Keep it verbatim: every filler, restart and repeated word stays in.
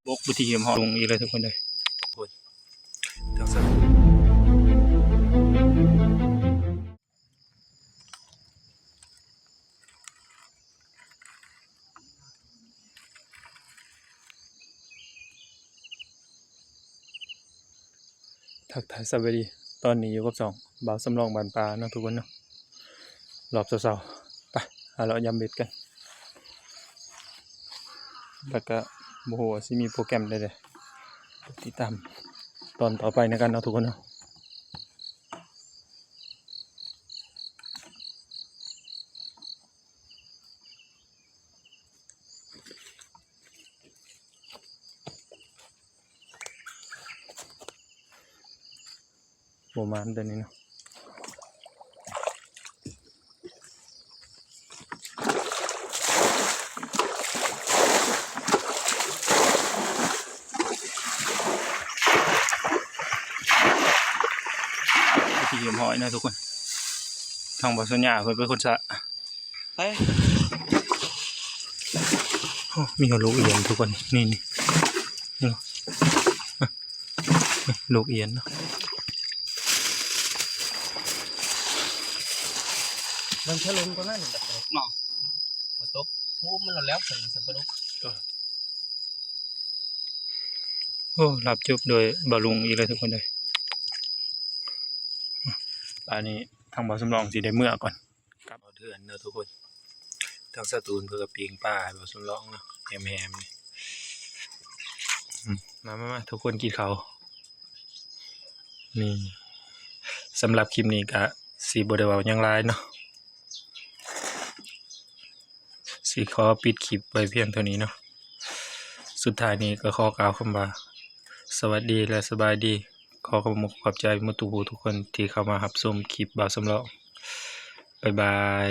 บกไปที่เห็นหอดลงอีกเลยทุกคนเลย ทักทายสวัสดี ตอนนี้อยู่กับช่องบ่าวสำรองบ้านป่าเนาะทุกคนเนาะ รอบเช้าๆ ไป หาเลาะยามเบ็ดกัน แล้วก็บ่ฮู้ว่าสิมีโปรแกรมใดๆ ติดตามตอนต่อไปในกันเนาะทุกคนเนาะ บ่หมานตัวนี้เนาะ ที่เห็นหอยนะทุกคน ทางบ่าวสัญญาเพิ่นเป็นคนสะ ไป โอ้ มีหัวลูกเอียนทุกคน นี่ นี่ นี่ ลูกเอียนเนาะ มันทะลุก็นั่นแหละ เนาะ ฝนตก โอ้ มันแล้ว สัน สันปะรด โอ้ รับจบโดยบ่าวลุงอีกแล้วทุกคนเลย อันนี้ทางบ่าวสำรองสิได้เมือก่อน กลับเอาเทือนเนาะทุกคน ทางสตูลเพิ่นก็ปิ้งปลาให้บ่าวสำรองเนาะ แฮมๆ นี่ อืม มาๆๆ ทุกคนกินข้าว นี่ สำหรับคลิปนี้ก็สิบ่ได้เว้าหยังหลายเนาะ สิขอปิดคลิปไว้เพียงเท่านี้เนาะ สุดท้ายนี้ก็ขอกล่าวคำว่า สวัสดีและสบายดี ขอขอบคุณขอบใจหมดทุกผู้ทุกคนที่เข้ามารับชมคลิปบ่าวสำรอง บ๊ายบาย